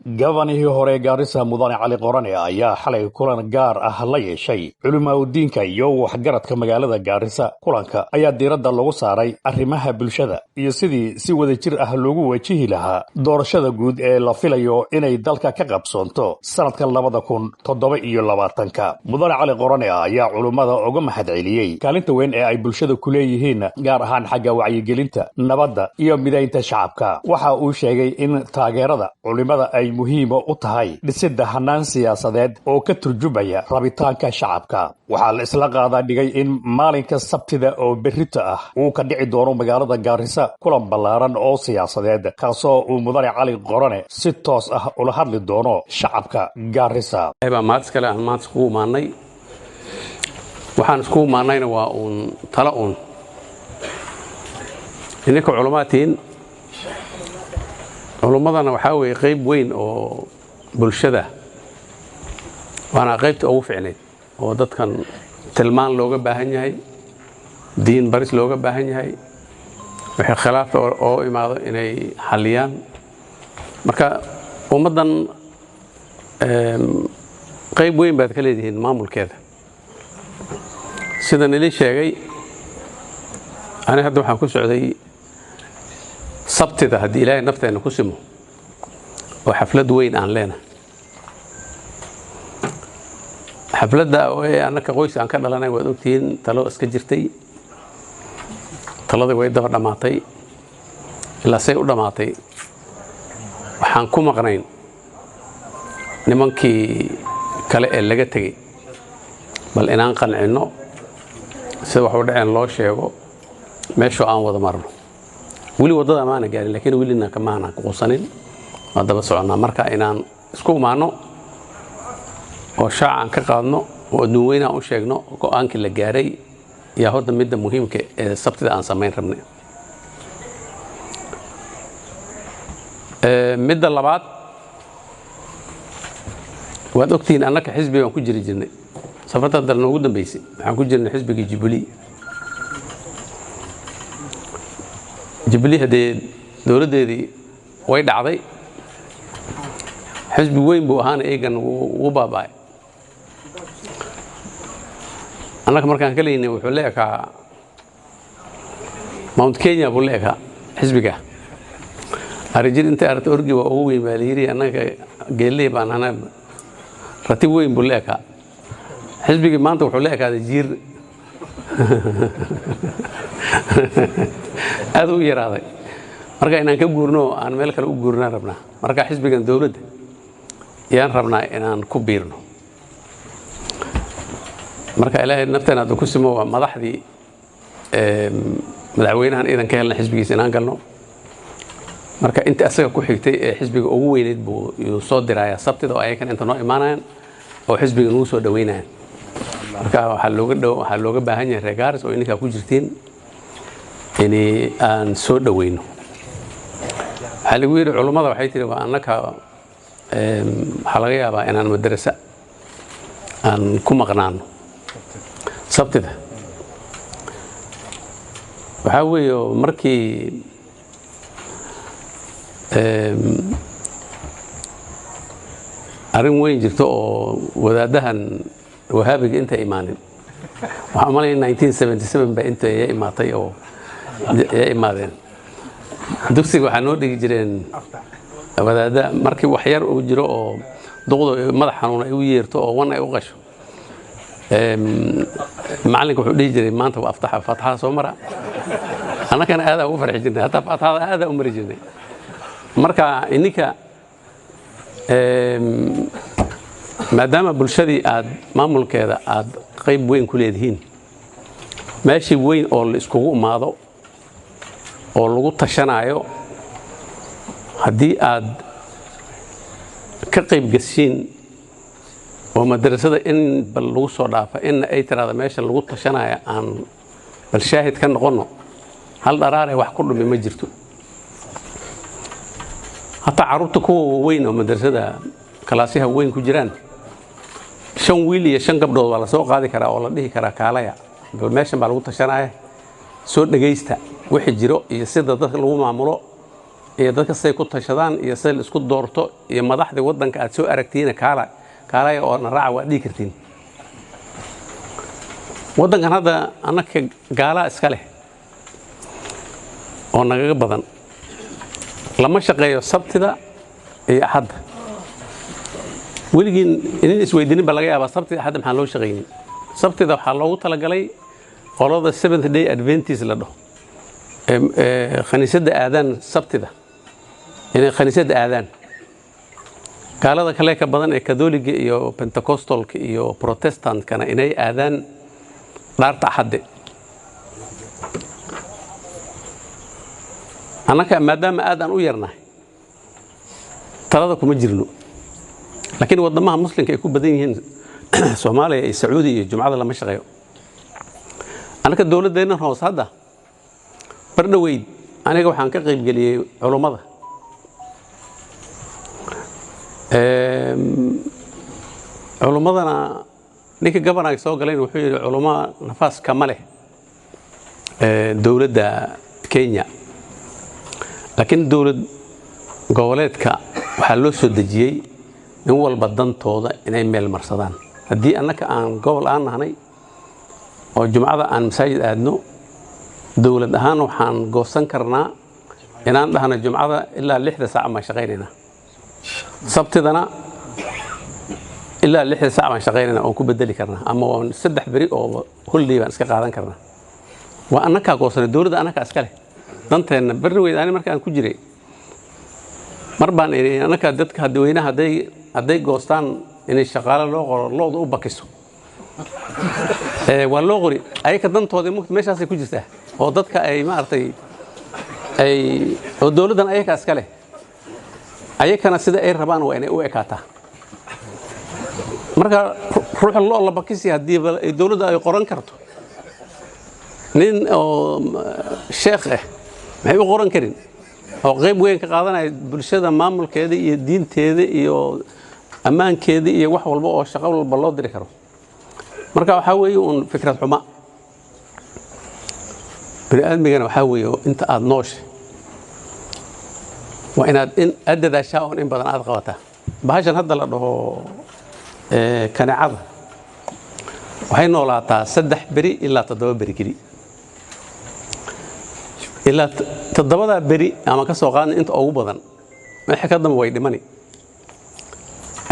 Gabanihii hore Gaarisa, Mudane Cali Qorane, ayaa xalay kulan gaar ah la yeeshay culimaaudiinka iyo waxgaradka magaalada Gaarisa. Kulanka ayaa diiradda lagu saaray arrimaha bulshada iyo sidii si wadajir ah loogu wajihi lahaa doorashada guud ee la filayo inay dalka ka qabsoonto sanadka 2027-ka. Mudane Cali Qorane ayaa culummada uga mahadceliyey kaalinta weyn ee ay bulshada ku leeyihiin, gaar ahaan xagga wacyigelinta, nabadda iyo midaynta shacabka. Waxa uu sheegay in taageerada culimada ay muhiima u tahay dhisidda hanaan siyaasadeed oo ka turjumaya rabitaanka shacabka. Waxaa la isla qaadaa dhigay in maalinka Sabtida oo berrito ah uu ka dhici doono magaalada Gaarisa kulan ballaaran oo siyaasadeed, kaasoo uu Mudane Cali Qorane si toos ah ula hadli doono shacabka Gaarisa. Baa mahad iskale aan maanta iskugu imaanay. Waxaan iskugu imaanayna waa uun talo uun. Idinka culamaa tihiin, culummadana waxaa weeye qayb weyn oo bulshada, waana qaybta ugu ficnayd oo dadkan tilmaan looga baahan yahay, diin baris looga baahan yahay, wixii khilaaf oo imaado inay xalliyaan. Marka ummaddan qayb weyn baad ka leedihiin maamulkeeda. Sida nili sheegay, ani hadda waxaan ku socday Sabtida, haddii Ilaahay nafteenna ku simo, oo xaflad weyn aan leenahay. Xafladda oo ee annaka qoys aan ka dhalanay, waad ogtihiin, talo iska jirtay. Taladii way daba dhammaatay. Ilaa say u dhammaatay waxaan ku maqnayn nimankii kale ee laga tegey, bal inaan qancinno, sida wax u dhaceen loo sheego, meeshoo aan wada marno. Weli waddada maana gaarin, laakiin welina kamaana quusanin, waa daba soconnaa. Marka inaan isku imaanno oo shaac aan ka qaadno oo adduun weyn aan u sheegno go'aankii la gaaray yaa horta midda muhiimka ee Sabtida aan samayn rabnay. Midda labaad, waad ogtihiin, annaka xisbi baan ku jiri jirnay. Safarta hadda noogu dambeysay waxaan ku jirnay xisbigii Jubilee. Jubilee haddee dowladdeedii way dhacday, xisbi weyn buu ahaana, eegan wuu baaba'ay. Annaka markaan ka leynay wuxuu la ekaa Mount Kenya buu la ekaa xisbiga. Arijir intay aragta orgi waa ugu weyn baa la yidhi, annaga geelley baan ana, ratib weyn buu la ekaa xisbigii. Maanta wuxuu la ekaaday jiir, aad u yaraaday. Marka inaan ka guurno, aan meel kale u guurnaan rabnaa. Marka xisbigan dowladda yaan rabnaa inaan ku biirno. Marka Ilaahay nafteena hadduu ku simo, waa madaxdii madaxweynahan iidan ka helna xisbigiisa inaan galno. Marka inta asaga ku xigtay ee xisbiga ugu weyneyd buu yuu soo dirayaa Sabtida, oo ayakan inta noo imaanayaan oo xisbiga nagu soo dhaweynayaan. Marka waxaa looga baahan yahay reer Gaaris oo idinkaa ku jirtiin in aan soo dhaweyno. Waxaa lagu yidhi, culummada waxay tihi, waa annaka waxaa laga yaabaa inaan madrasa aan ku maqnaano Sabtida. Waxaa weeye markii arrin weyn jirto oo wadaadahan Wahaabiga inta imaanin, waxaan umalaya 1977 ba inta ya imaatay oo ya imaadeen dugsiga, waxaa noo dhigi jireen wadaadda. Markii wax yar uu jiro oo duqda madax xanuun ay u yeerto oo wan ay u qasho, macalinka wuxuu dhihi jiray, "Maanta waa aftaxa, faataxada soo mara." Annagana aadaa ugu farxi jirnay, hataa faataxada aadaa u mari jirnay. Marka ininka maadaama bulshadii aad maamulkeeda aad qayb weyn ku leedihiin, meeshii weyn oo la iskugu imaado oo lagu tashanaayo, haddii aad ka qayb gashiin oo madrasada in bal lagu soo dhaafa in ay tiraahdo meesha lagu tashanaya aan bal shaahid ka noqonno, hal dharaare wax ku dhumi ma jirto. Hataa carruurta kuwa waaweyn oo madrasada kalaasyaha weyn ku jiraan, shan wiil iyo shan gabdhood waa la soo qaadi karaa oo la dhihi karaa, "Kaalaya, bal meeshan baa lagu tashanaya, soo dhegaysta wixii jiro iyo sida dadka lagu maamulo." iyo dadka siday ku tashadaan iyo sida la isku doorto iyo madaxda waddanka aad soo aragtiina kaala kaalaya oo na raaca waad dhihi kartiin. Waddankan hadda annaka gaalaa iska leh oo nagaga badan, lama shaqeeyo Sabtida iyo Axadda. Weligiin inin isweydiinin ba laga yaabaa, Sabtida Axadda maxaan loo shaqaynin? Sabtida waxaa loogu talagalay qolada Seventh Day Adventist la dhaho ee khaniisadda aadaan, Sabtida inay khaniisadda aadaan. Gaalada kale ka badan ee Katoliga iyo Pentecostalka iyo Protestantkana inay aadaan dhaarta Axadde. Annaka maadaama aad aan u yarnahay talada kuma jirno, laakiin waddamaha Muslimka ay ku badan yihiin, Soomaaliya iyo Sacuudi iyo, Jumcada lama shaqeeyo. Annaka dowladdeennan hoose hadda bardhoweyd aniga waxaan ka qaybgeliyey culummada. Culummadana ninka governorka soo galayna wuxuu yidhi culummo nafaas kama leh dowladda Kenya, laakiin dowlad goboleedka waxaa loo soo dejiyey nin walba dantooda inay meel marsadaan. Haddii annaka aan gobol aan nahnay oo Jumcada aan masaajid aadno, dowlad ahaan waxaan goosan karnaa inaan dhahno Jumcada ilaa 6da saac baan shaqaynaynaa, Sabtidana ilaa 6da saac baan shaqaynaynaa oon ku bedeli karnaa, ama waan 3 beri oo holiday baan iska qaadan karnaa. Waa annakaa goosanay, dowladda annakaa iska leh danteenna. Berri weyd ani markaan ku jiray mar baan idhi annaka dadka dadweynaha hadday goostaan inay shaqaale loo qoro lo'da u bakiso, waa loo qori ayaka dantoodii mugta meeshaasay ku jirtaa oo dadka ay maaragtay ay oo dowladdan ayakaa iska leh, ayakana sida ay rabaan waa inay u ekaataa. Marka ruuxa loo la bakisi haddii dowladda ay qoran karto nin oo sheekh ah, maxay u qoran karin oo qayb weyn ka qaadanaya bulshada maamulkeeda iyo diinteeda iyo ammaankeeda iyo wax walba oo shaqo walba loo diri karo? Marka waxaa weeye uun fikrad xuma. Bini aadmigana waxaa weeye inta aada noosha waa inaad in aad dadaashaa oon in badan aad qabataa. Bahashan hadda la dhaho kaneecada waxay noolaataa 3 beri ilaa 7 beri keli. Ilaa 7daa beri ama ka soo qaadna inta ugu badan, wixii ka dambe way dhimani.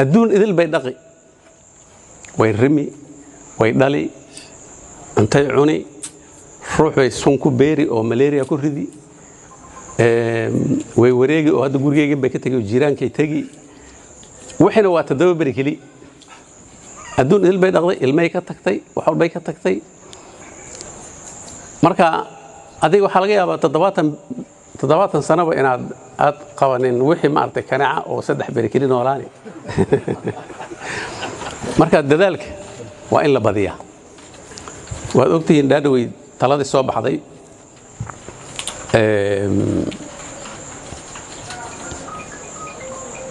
Adduun idil bay dhaqi, way rimi, way dhali, cuntay cuni, ruux bay sun ku beeri oo malaria ku ridi, way wareegi oo hadda gurigeygan bay ka tegi oo jiiraankay tegi. Wixiina waa 7 beri keli. Adduun idil bay dhaqday, ilmay ka tagtay, wax walbay ka tagtay. Marka adiga waxaa laga yaabaa 70 sanoba inaad aad qabanin wixii maaragtay kaneeca oo 3 beri keli noolaani. Marka dadaalka waa in la badiyaa. Waad ogtihiin dhaadhawey taladii soo baxday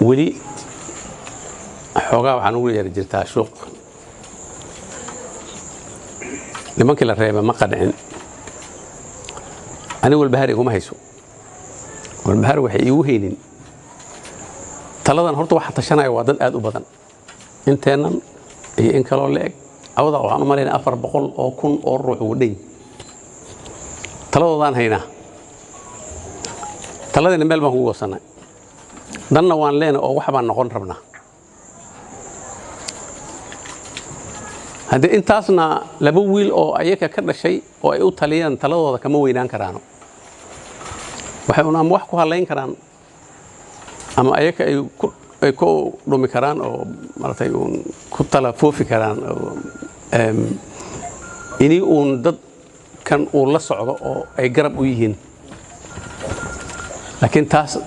weli xoogaa waxaan ugu yeeri jirtaa shuuq. Nimankii la reeba ma qancin. Ani walbahaar iguma hayso, walbahaar waxay iigu haynin taladan. Horta waxa tashanaya waa dad aad u badan, inteennan iyo in kaloo la eg. Cawda waxaan u malaynaya 400,000 oo ruux ugu dhan taladoodaan haynaa. Taladiina meel baan ku goosannay, danna waan leenahay oo wax baan noqon rabnaa. Haddii intaasna laba wiil oo ayaga ka dhashay oo ay u taliyaan taladooda kama weynaan karaano, waxay un ama wax ku hadlayn karaan ama ayaga ay ku dhumi karaan oo maaragtay uun ku tala foofi karaan oo inii uun dadkan uu la socdo oo ay garab u yihiin. Laakiin taas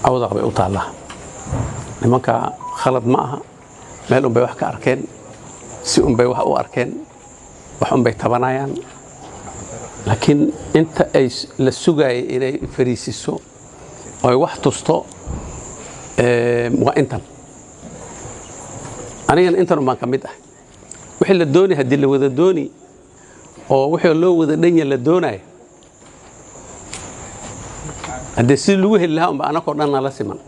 Cawdaq bay u taallaa. Nimanka khalad ma aha, meel un bay wax ka arkeen, si un bay wax u arkeen, wax un bay tabanayaan. Laakiin inta ay la sugaayay inay fariisiso oo ay wax tusto waa intan. Anigana intan un baan ka mid ah. Wixii la dooni haddii la wada dooni oo wixii loo wada dhanya la doonayo. Haddee sidii lagu heli lahaa unba anakoo dhan nala siman.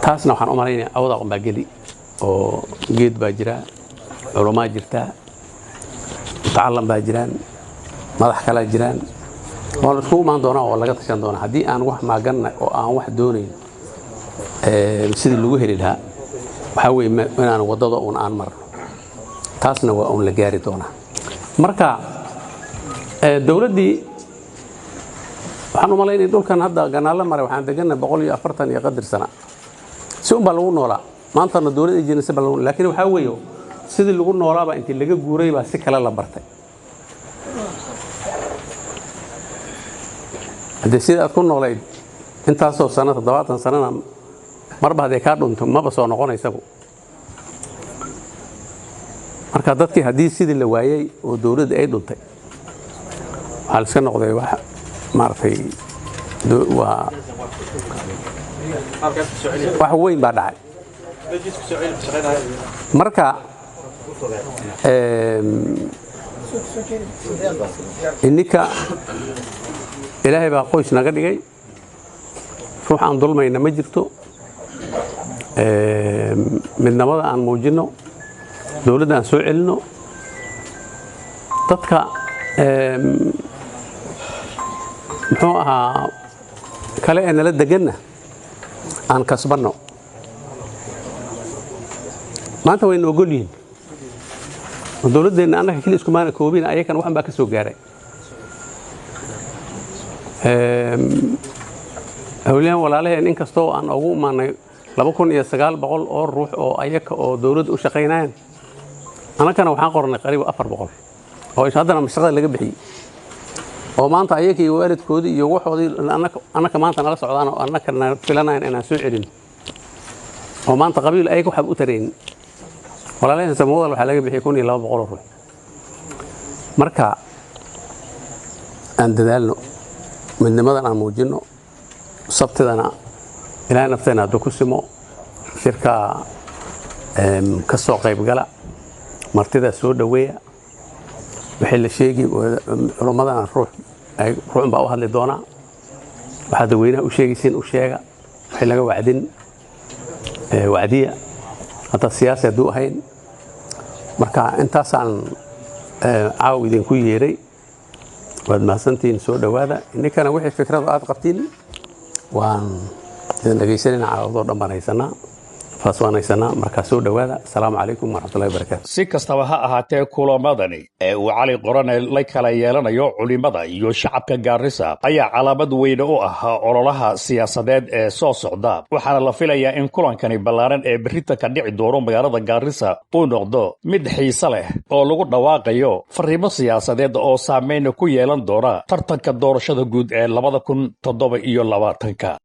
Taasna waxaan u malaynaya awdaa unbaa geli oo geed baa jira, culamaa jirtaa, mutacalam baa jiraan, madax kalaa jiraan. Waa la iskugu imaan doonaa oo laga tashan doonaa haddii aan wax maaganna oo aan wax doonayn. Sidii lagu heli lahaa waxaa weeye inaan waddada uun aan marno, taasna waa uun la gaari doonaa. Marka dowladdii waxaan u malaynaya dhulkan hadda ganaalo maray, waxaan degannahay 140 iyo qadar sana, si un baa lagu noolaa. Maantana dowlad ay jirin si baa lagu, laakiin waxaa weeye sidii lagu noolaaba intii laga guuray baa si kale la bartay. Haddii sida aad ku noolayd intaasoo sano, 70 sanana, marba hadday kaa dhunto maba soo noqonaysabu. Marka dadkii haddii sidii la waayey oo dowladda ay dhuntay, waxaa la iska noqday wax maaragtay waa wax weyn baa dhacay. Marka ininka Ilaahay baa qoys naga dhigay, ruux aan dulmayna ma jirto. Midnimada aan muujinno, dowladda aan soo celinno, dadka muxuu ahaa kale ee nala deganna aan kasbanno. Maanta wayna ogol yihiin oo dowladdeenna annaga keli iskumaana koobin, ayakana waxan baa ka soo gaaray. Howlyahan walaalaheen, inkastoo aan ugu imaanay 2900 oo ruux oo ayaka oo dowladda u shaqaynayaan, annagana waxaan qornay qariib 400 oo haddana shaqada laga bixiyey, oo maanta ayaka iyo waalidkoodii iyo waxoodii annaka maanta nala socdaan oo annaka na filanayan inaan soo celin, oo maanta qabiil ayaga waxba u taraynin. Walaalaheen Samawada waxaa laga bixiyey 1200 oo ruux. Marka aan dadaalno, midnimadan aan muujinno. Sabtidana Ilaahay nafteena hadduu ku simo, shirka ka soo qaybgala, martida soo dhoweeya. Wixii la sheegi culummadana ruux ruuxun baa u hadli doonaa. Waxaad dadweynaha u sheegaysiin u sheega, wixii laga wacdin wacdiya, hadda siyaasi hadduu ahayn. Marka intaasaan caaw idinku yeeray. Waad mahadsantihiin, soo dhowaada. Ninkana wixii fikradu aad qabtiin waan idin dhegaysanayna. Caawadoo dhan baan haysanaa, faas waan haysanaa. Markaa soo dhowaada. Asalaamu calaykum waraxmatullahi wabarakaatu. Si kastaba ha ahaatee, kulamadani ee uu Cali Qorane la kala yeelanayo culimada iyo shacabka Gaarisa ayaa calaamad weyne u ah ololaha siyaasadeed ee soo socda, waxaana la filayaa in kulankani ballaaran ee berrita ka dhici doono magaalada Gaarisa uu noqdo mid xiise leh oo lagu dhawaaqayo fariimo siyaasadeed oo saameyn ku yeelan doona tartanka doorashada guud ee 2027-ka.